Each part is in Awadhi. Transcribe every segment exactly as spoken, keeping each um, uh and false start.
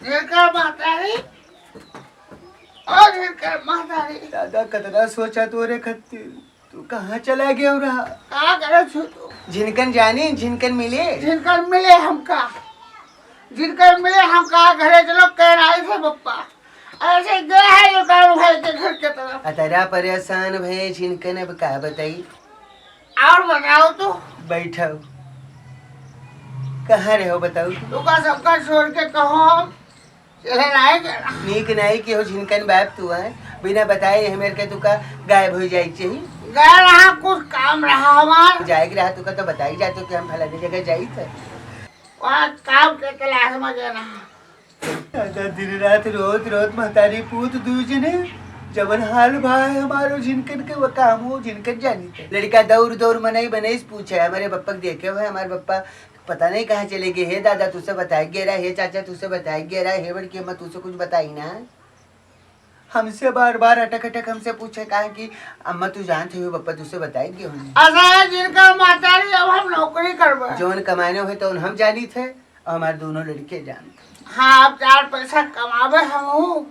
जिनकर महतारी, और जिनकर महतारी। दादा, कतना सोचा तोरे खत्तिर। तू कहाँ चला गयो रहा? का करत हो तू? जिनकन जानी, जिनकन मिले। जिनकन मिले हमका, जिनकन मिले हमका घरे चलो, कहना आई थे पप्पा। ऐसे गए है यो कानू भाई के घर के तरफ। अतरा परेशान भए जिनकन, अब का बताई? और बताओ तू। बैठो। कहाँ रहो बताओ तू? तुका सबका छोड़ के कहो हम चले नाई गए। नीक नाई कि हो झिनकन बाप तू है, बिना बताए हमेर के तुका गायब हो जाए चाहिए। गए रहा, कुछ काम रहा हमार। जाए के रहा तुका तो बताई जातो कि हम फलानी जगह जाई थे। वहाँ काम के तलाश में गए रहा। दादा, दिन रात रोत रोत महतारी पूत दू जने, जवन हाल बा है हमारो झिनकन के, वो काम हो झिनकन जानी थे। लड़का दौड़ दौड़ मनई बनई से पूछे, हमारे बप्पा के देखे हुए, हमारे बप्पा पता नहीं कहाँ चले गए। हे दादा, तुसे बताए गया रहा, हे चाचा, तुसे बताए गया रहा, हे बड़की अम्मा, तुसे कुछ बताई ना। हमसे बार बार अटक अटक हमसे पूछे, काहे कि अम्मा, तू जानत हो बप्पा, तुसे बताए गए होंगे। अरे, जिनकर महतारी अब हम नौकरी करबे। जौन कमाने हुए तो हम जानी थे, और हमारे दोनों लड़के जानते। हाँ, अब चार पैसा कमावे हम हूँ।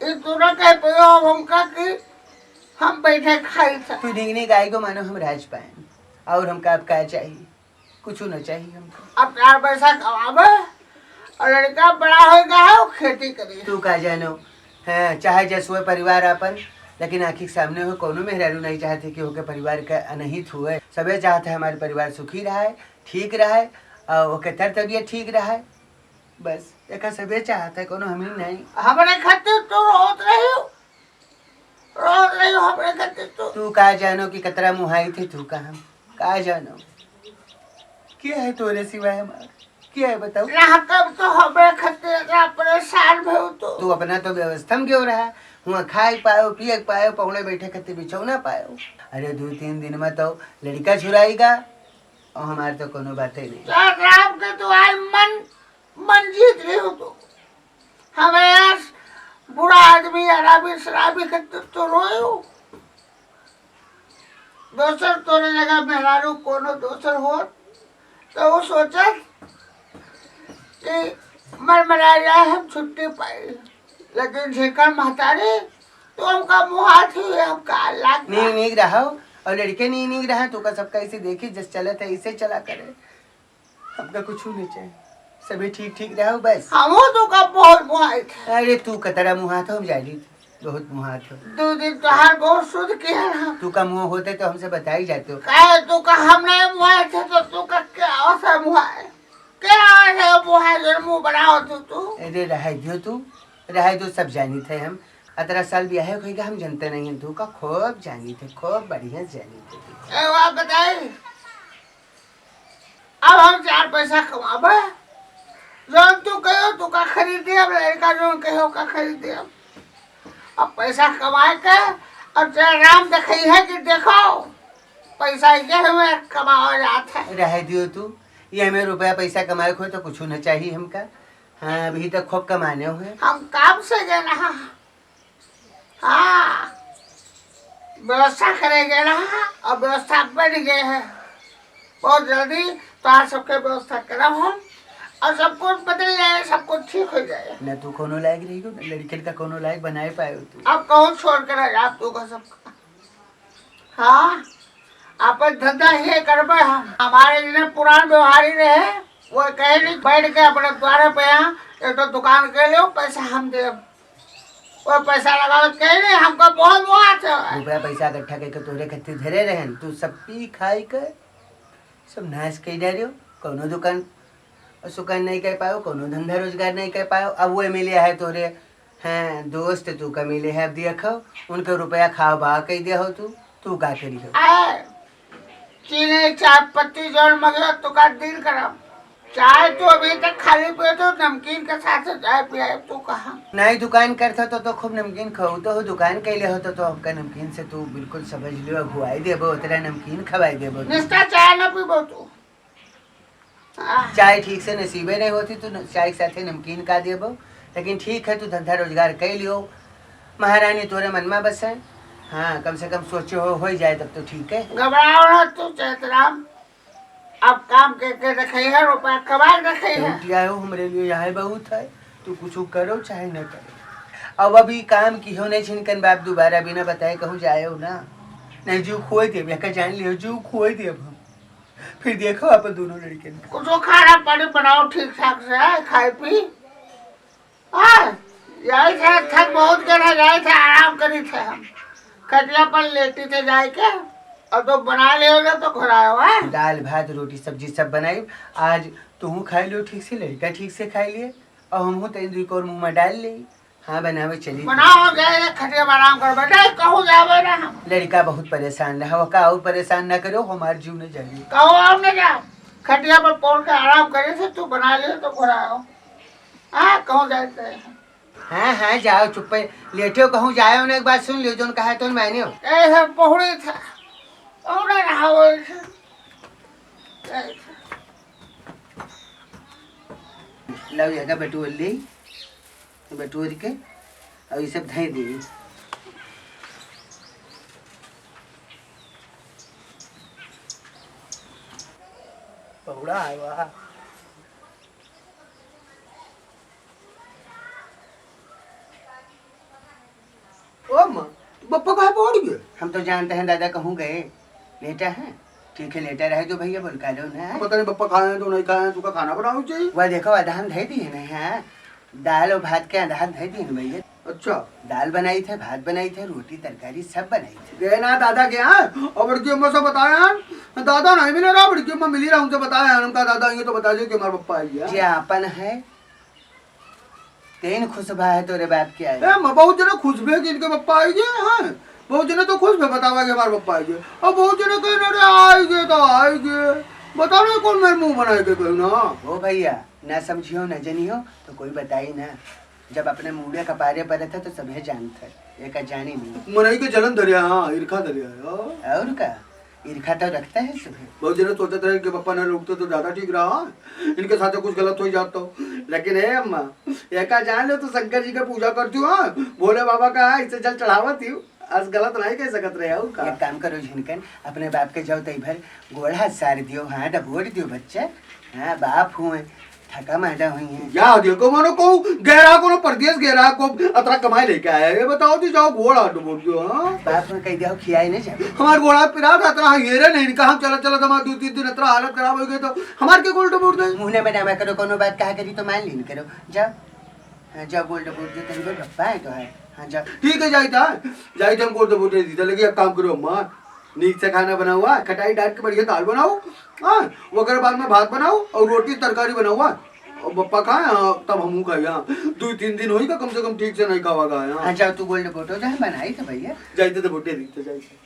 ई तू न कह पायो अब हमका कि हम बैठे खाई थे। तू निक निक आई को मानो हम राज पाए, और हमका अब का चाहिए? कुछ न चाहिए हमका। अब चार पैसा कमावे और लड़का बड़ा होएगा है, वो खेती करी। तू का जानो, हैं, चाहे जसुए परिवार आपन, लेकिन आँखी के सामने हो, कौनो मेहरारू नहीं चाहते कि ओके परिवार का अनहित हुए। सबे चाहते हमारे परिवार सुखी रहे, ठीक रहे, और ओके तर तबियत ठीक रहे। बस, एका सबे चाहते, कौनो हम ही नहीं। हमरे खातिर तू रोत रही हो, रोत रही हो हमरे खातिर तू। तू का जानो कि कतरा मुहाई थे, तू का हम का जानो? के है तोरे सिवाय हमार? के है बताओ? ना, तब तो हमरे खातिर इतना परेशान भइउ तू। तू अपना तो व्यवस्था में क्यों रहा? हुआ खाए पायो, पिए पायो, पहुने बैठे खातिर बिछौना पायो। अरे, दो तीन दिन में तो लड़का छुड़ाएगा, और हमारे तो कोनो बातें नहीं। तो राम के तू आज मन, मन जीत रही हो तू। हमें आज बूढ़ा आदमी, अराबी, शराबी के तू, तू रोयो। दोसर तोरे जगह मेहरारू कोनो दोसर होत, तो वो सोचत कि मर मरा जाए, हम छुट्टी पाई। लेकिन जेकर महतारी, तो हमका मुहात हुई, हमका लाग नीक नीक रहो, और लड़के नीक नीक रहे, तो का सबका ऐसे देखी, जस चलत है, ऐसे चला करे। हमका कुछ नहीं चाहिए, सभी ठीक ठीक रहो बस। हमहू तो का बहुत मुहात है। अरे तू कतरा मुहात हो, हम जानी बहुत मुहात हो। दो दिन तोहार बहुत शुद्ध किया ना। तू का मुँह होते तो हमसे बताई जाते हो। काहे तू का हम नहीं मुहात है तो तू का क्या आवश्यक मुहाए? क्या आवश्यक मुहाए जो मुँह बनाओ तू, तू? अरे रहे दियो तू, रहे दियो, सब जानी थे हम। अतरा साल बियाहे होइगा हम जनते नहीं हैं, तू का खूब जानी थे, खूब बढ़िया जानी थे। ए, वाह बताई। अब हम चार पैसा कमाबे, जौन तू कहो, तू का खरीद देब, लड़का जौन कहो, का खरीद देब। अब पैसा कमाए के, अब तेरा नाम देखई है कि देखो, पैसा ये हमें कमावा जात है। रहे दियो तू, ये हमें रुपया पैसा कमाए को तो कुछ न चाहिए हमका। हाँ, अभी तक खूब कमाने हुए। हम काम से गए रहा। हाँ, व्यवस्था करे गए रहा और व्यवस्था बन गए है। बहुत जल्दी तोहार सबके व्यवस्था करब हम और सब कुछ बदल जाए, सब कुछ ठीक हो जाए। न तू कोनो लायक रही हो, न लड़कियन का कोनो लायक बनाए पाए हो तू। अब कहूँ छोड़ के रह जा तू का सबका। हाँ, आपन धंधा ये करबे हम। हमारे इतने पुरान व्यवहारी रहे, वो कहे नहीं, बैठ के अपने द्वारे पे यहाँ एक तो दुकान के लो, पैसा हम देब। वो पैसा लगा के कहे नहीं, हमको बहुत मुहात है। रुपया पैसा इकट्ठा करके तोहरे खातिर धरे रहन, तू सब पी खाई के, सब नाश कर डालियो। कौनो दुकान सुकान नहीं कर पायो, कौनो धंधा रोजगार नहीं कर पायो। अब वो मिले है तोहरे हैं, दोस्त तू का मिले है, अब देखो, उनके रुपया खाओ बा कह दे हो तू, तू का करी हो? आए, चीनी, चाय पत्ती जौन मगे, तू का डील करब। चाय तू अभी तक खाली पेट हो, नमकीन के साथ चाय पियाए, तू कहा? नहीं, दुकान करता तो, तो खूब नमकीन खाऊ तो हो, दुकान कैले हो तो, तो हमका नमकीन से तू बिल्कुल समझ लियो, अगुवाई देबो, उतरा नमकीन खवाई देबो। निस्ता चाय न पीबो तू। आह। चाय ठीक से नसीबे नहीं होती, तू न-, चाय के साथे नमकीन का देबो? लेकिन ठीक है, तू धंधा रोजगार कई लियो, महारानी तोरे मन में बसे। हाँ, कम से कम सोचो हो, हो ही जाए तब तो ठीक है। घबराओ ना तू चैतराम, अब काम के, के रखे है, रुपया कमा के रखे है। लौटिया हो, हमरे लिए यह बहुत है, तू कुछ करो चाहे न करो। अब अभी काम की हो नहीं छिनकन बाप, दोबारा बिना बताए कहूँ जाए हो ना, नहीं जीव खोए देब, यह जान लियो, जीव खोए देब हम। फिर देखो अपन दोनों लड़कन का। कुछ खाना पानी बनाओ ठीक ठाक से, है, खाए पी। हाँ, यही थे, थक बहुत गए रह, यही थे, आराम करी थे हम। खटिया पर लेटी थे जाए के, और तो बना ले हो तो घुरायो, हाँ? दाल, भात, रोटी, सब्जी सब बनाई। आज तुहूँ खाई लियो ठीक से, लड़का ठीक से खाई लिए, और हमहूँ तनी दुई कोर मुँह में डाल ले। हाँ, बनावे चली। बनाओ, जाए रे, खटिया पर आराम कर बैठे, कहूँ जावे ना हम। लड़का बहुत परेशान रहा, का और परेशान ना करो, हमार जीव न जाए। कहूँ और न जाओ, खटिया पर पौड़ के आराम करे से तू बना ले तो घुरायो। हाँ, कहूँ जाए तो। हाँ, हाँ, जाओ, चुप्पे लेटियो, कहूँ जाओ ना, एक बात सुन लियो, जोन कहा तो मानियो। ए, है, पहुड़ी था। पहुड़ा रहा वो ऐसे। ऐसे। लाओ, ये का बटुआ ले, बटुआ के, और ये सब धई दी। पहुड़ा है वाह। ओ माँ, बप्पा काहे पहुड़ गए? हम तो जानते हैं दादा कहूँ गए। लेटा है? ठीक है, लेटा रहे दो भैया, बोल का लो ना। पता नहीं बप्पा खाए हैं तो नहीं खाए हैं, तुका खाना बनाओ चाहिए। वह देखो, आधा हम धई दिए ना, हाँ। दाल और भात के आधा हम धई दिए ना भैया। अच्छा। दाल बनाई थे, भात बनाई थे, रोटी, तरकारी सब बनाई थे। गए ना दादा के यहाँ, और बड़की अम्मा से बताया यार, दादा नहीं मिले रहा, बड़की अम्मा मिली रहा, उनसे बताया यार, उनका दादा आएंगे तो बता दो कि हमारे पप्पा आई है। जे आपन है, तेन खुश भा है तोरे बाप के आए। ए, म-, बहुत जने खुश भे कि इनके पप्पा आई गए, हाँ। बहुत जने तो खुश भे बतावा कि हमारे पप्पा आई गए। और बहुत जने कहे, "अरे, आई गए तो आई गए।" बताओ ना, कौन मेरे मुंह बनाए के कहूँ ना। ओ भैया, ना समझियो, ना जनियो, तो कोई बताई ना। जब अपने मूड़े कपारे पर रहता तो सभे जानत है, एका जानी नहीं। मनई के जलन धरिया, हाँ, ईर्खा धरिया, हाँ। और का? ईर्खा तो रखता है सभे। बहुत जने सोचत रहे इनके पप्पा ना लौटते तो ज्यादा ठीक रहा, इनके साथ कुछ गलत हो जात तो। लेकिन हे अम्मा, एका जान लो तो शंकर जी का पूजा करती हो, हाँ? भोले बाबा का ऐसे जल चढ़ावत ही, आज गलत नहीं कह सकत रहे, और का? एक काम करो झिनकन, अपने बाप के जाओ तई भर गोड़ हाथ सार दियो, हाँ, डबोर दियो बच्चा, हाँ, बाप हुए, थका मांदा हुई है। या देखो, मानो को गहरा, कोनो परदेस गहरा, को अतरा कमाई लेके आया है, ये बताओ जी, जाओ गोड़ हाथ डबोर दियो, हाँ? बाप में कह दिया हो, खियाई नहीं जाए। हमारे गोड़ हाथ पिरात, अतरा ये रे नहीं, कहा हम चला, चला, हमारे दो तीन दिन अतरा हालत खराब हो गई, तो हमारे के गोड़ डबोर दे? मुँह में ना करो, कोनो बात कहा करी तो मान लीन करो, जाओ। हाँ, जाओ, गोड़ डबोर दियो, तनी बप्पा है तो है। हाँ, जाओ। ठीक है, जाई था, जाई था, हम गोड़ डबोर दे दी था, लेकिन एक काम करो अम्मा, नीक से खाना बनाओ, हाँ, खटाई डाल के बढ़िया दाल बनाओ, हाँ, ओकरे बाद में भात बनाओ और रोटी तरकारी बनाओ, हाँ, और बप्पा खाए, हाँ, तब हमहू खाई, हाँ। दो तीन दिन होई का कम से कम ठीक से नहीं खावा गया, हाँ। हाँ, जाओ, तू गोड़ डबोर दो, जा, हम बनाई थे भैया। जाई थे तो बोटे दी, तो जाई थे।